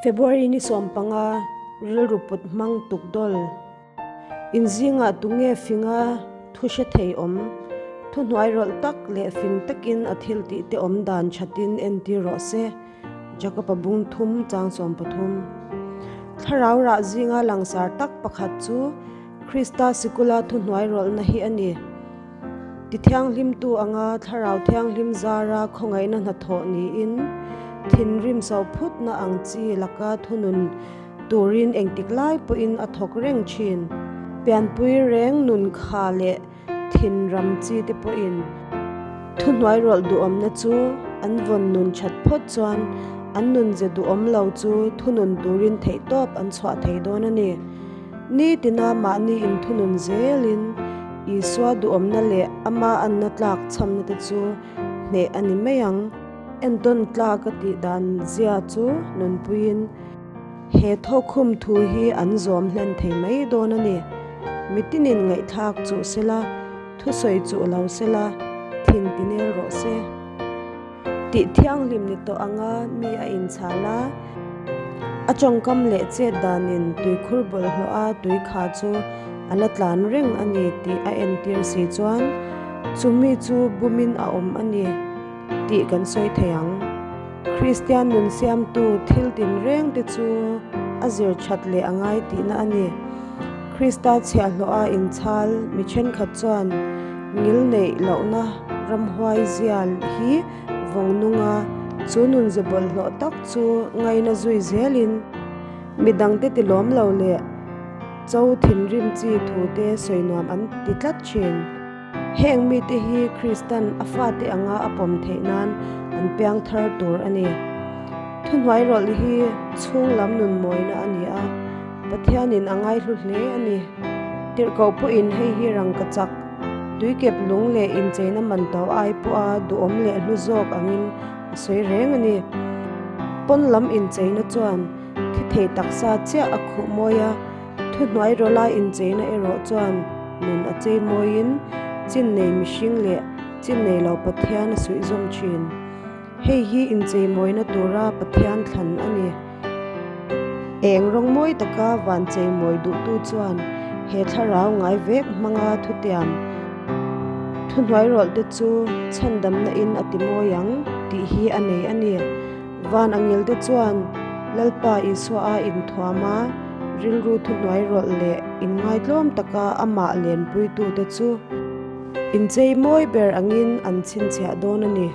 February ni 15 rilru put hmang tukdawl. Inzingah tunge finga thu hre thei awm? Thuhnuai rawlh tak leh fing takin a thil tih te awm dan thatin entir rawh se. Jakob-a bung thum chang 13. Thlarau rah zinga langsar tak pakhat chu Krista sikula thuhnuai rawlhna hi a ni. Tithianghlimtu anga Thlarau Thianghlim zara khawngaihna hnathawh niin thinrim sophutna ang chi laka thunun turin engtik lai pawhin a thawk reng thin. Pianpui reng nun kha leh thinram chi te pawhin thuhnuai rawlh duhawmna chu an vawn nun that phawt chuan an nunze duhawm lo chu thunun turin theihtawp an chhuah thei dawn a ni. Nitina mahni inthunun zelin Isua duhawmna leh ama anna tlak chhamna te chu hneh a ni mai ang. Entawn tlak a tih dan zia chu nunpuiin he thawkkhum thu hi an zawm hlen thei mai dawn a ni. Mitinin ngaihthlak chuh sela, thusawi chuh lo sela, thin tinel rawh se. Tih thianghlim ni tawh anga mi a inchhal a, a tawngkam leh chet danin tuikhur bawlhhlawh a tui kha chu a la tlan reng a ni tih a entir si chuan chu mi chu bumin a awm a ni tih kan sawi thei ang. Kristian nun siamtu thil tinreng te chu a zir that leh a ngai tihna a ni. Krista chhiahhlawh a inchhal mi thenkhat chuan ngil neih lohna ramhuai zial hi vawng nung a, chu nunze bawlhhlawh tak chu ngaina zui zelin mi dangte ti lawm lo leh cho thinrim chi thute sawi nuam an ti tlat thin. Heng mite hi Kristan a fate anga a pawm theih nan an piang thar tur a ni. Thuhnuai rawlh hi chhung lam nun mawina a ni a, Pathianin a ngaihlu hle a ni. Tirhkoh pawhin hei hi rangka chak, tuikep lung leh incheina man to ai pawha duhawm leh hlu zawk angin a sawi reng a ni. Pawn lam incheina chuan thi thei taksa chiah a khuh mawi a, Thuhnuai rawla incheina erawh chuan nun a chei mawiin chin nei mihring leh chin nei lo Pathian a suihzawm thin. Hei hi inchei mawina tura Pathian thlan a ni. Eng rawng mawi taka van chei mawi duhtu chuan he thlarau ngai vek hmanga thutiam thuhnuai rawlh te chu chhandamna in a ti mawi ang tih hi a nei a ni. Van angelte chuan Lalpa Isua a inthuam a, rilru thuhnuai rawlh leh inngaitlawm taka amah lenpuitute chu inchei mawi ber angin an chhinchhiah dawn a ni.